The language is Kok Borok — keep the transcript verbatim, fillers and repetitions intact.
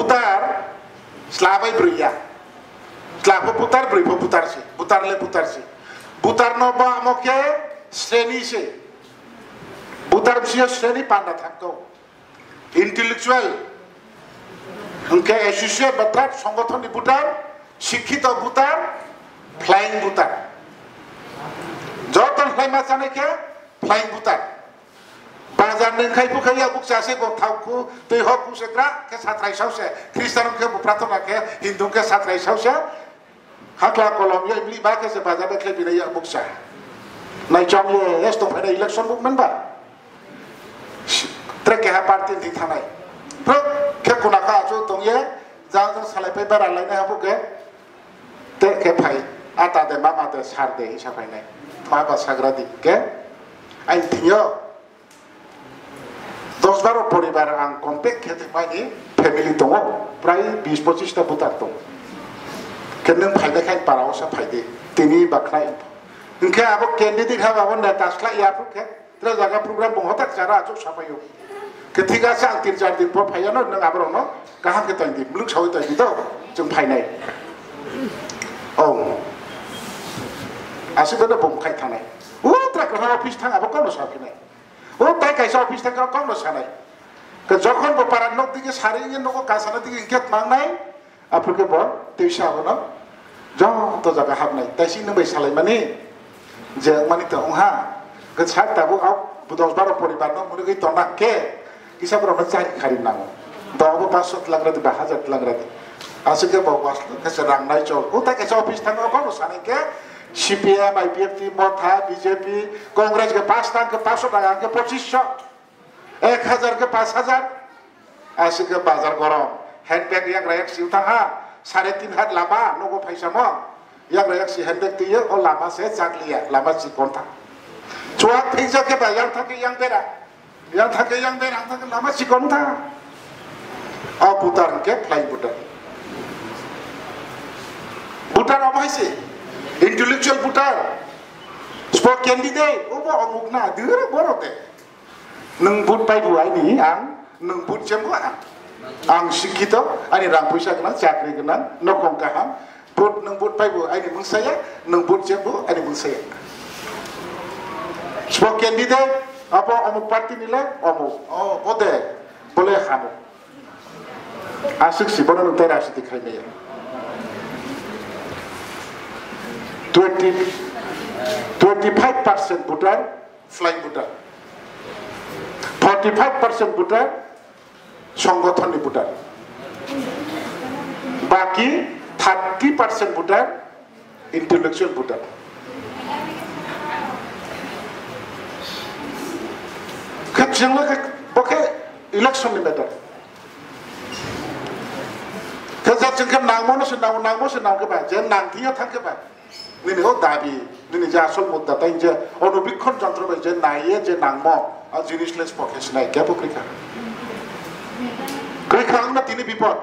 Butar, sla bai brwi ya. Sla pho butar, brwi pho butar se. Butar le butar se. Butar no ba mo khe sreni se. Butar bisi o sreni panda thang kho. Intellectual, hwnkhe associate ba third songothon ni butar, sikhito butar, flying butar. Joto khlai ma chanai khe flying butar. Bazar ni khai phu khai ya bukcha se bo thau khu tei hok khu se gra khe satrai sao se. Christian khe bo prarthana khe, Hindu khe satrai sao se. Hakla kolom ya ibli ba khe se bazar de khlai binai ya bukcha. Nai chong ye es to phaina election movement ba. Tre keha party ni thanai. Pro khe kuna ka achu tong ye jang jang salai pai bara lai na habu ke. Te khe phai ata de mama de sar de isa phainai. Ma ba sagra di ke. Ai thingyo. Dos baro poribar ang compact khe thwngmani family tongo, prai bis pochis ta butar tong. Khe nwng phaide khai para o sa phaide, tini ba khlai. Hwnkhe abo candidate ha abo neta slai ya phru khe, tre jaga program bung hotak chara achuk sapaio. Khe thik ase ang tin char din pho phaiya no, nwng aborokno kaham khe tongdi, muluk sawi tongdi to, chwng phainai. Oh. Aswk beno bung khai thangnai. O tra kwrwng office thang abo kono sa phinai. O tai kaisa office thang kok no sanai. Ke jokhon bo para nok dige sari ye nogo kasana dige get mangnai. Apur ke bo teisa abono joto jaga habnai. Taisi nung bai salai mani je mani to ongha. Ke sak tabu au dos baro poribar no muni gei tongna ke kisa boro no chari khari nango. Do abo paso tlang radi ba hajar tlang radi. Aswk ke bo was ke se rang nai chol. O tai kaisa office thang kok no sanai ke C P M, I P F T, Motha, B J P, Congress ke pas tang ke paso taka ke pochis so, ek hajar ke pas hajar, aswk ke bazar gorom, handbag yak rayak siu tang ha, sare tin hat lama nogo phaisa mo, yak rayak si handbag tiyo, o lama se chakliya, lama chikon tha. Chuak thingsa ke ba yang thang ke yang bera. Yang thake yang bai rang thake lama chikon tha. O butar hwnkhe flying butar. Butar omo hai se. Intellectual butar. Sport candidate. Obo omuk na. Dura boro te. Nwng but pai bu aini ang. Nwng but jem bu ang. Ang sikito. Ani rang puisa gwnang, chakri gwnang, nokong kaham. Vote nwng vote paibo aini mungsaya, nwng vote jembo aini mungsaya. Sbo candidate abo omuk party ni le omuk. Oh, bode, bole hamo. Aswk si bono nwng tei rajniti khai maya. Twenty, twenty-five percent voter, flying voter. Forty-five percent voter, Songgothon ni voter. Baki thirty percent voter intellectual voter. Khe chwngno khe bo khe election ni matter. Khe ja chwng khe nangmo no se nang, nangmo se nang khe ba, je nang thwiyo thang khe ba. Nini o dabi, nini je asol mudda, tai je onubikkon jontro bai je naiye je nangmo, a jinis le spokhe sinai, kebo kwrwi kha. Kwrwi kha wngna tini bipod.